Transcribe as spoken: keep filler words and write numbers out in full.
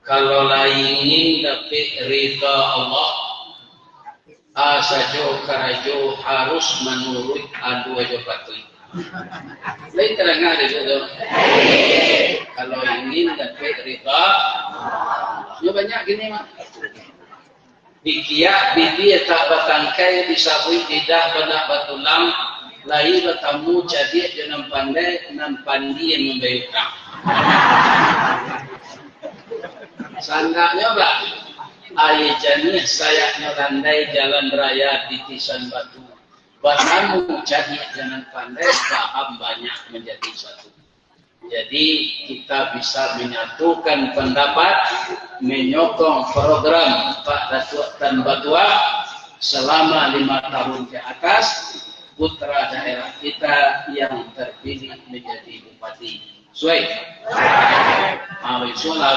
Kalau lai ingin dapek rida Allah, a sajo karajo harus manuruik alua jo patuik. Lai tadanga dek tu? Kalau ingin dapek rida, nyo banyak kini mah. Dikiak bibia tak batangkai, disabuik lidah banyak batulang, lai batamu cadiak jo nan pandai, nan pandie mambayar utang. Sandaknyo, bah, aia janiah sayaknyo landai, jalan raya titisan batu. Batamu cadiak jo nan pandai, paham banyak manjadi satu. Jadi, kita bisa menyatukan pendapat, menyokong program Pak Datuak Tan Batuak selama lima tahun ke atas, putra daerah kita yang terpilih menjadi bupati. Suai? Ah, bisuak lah,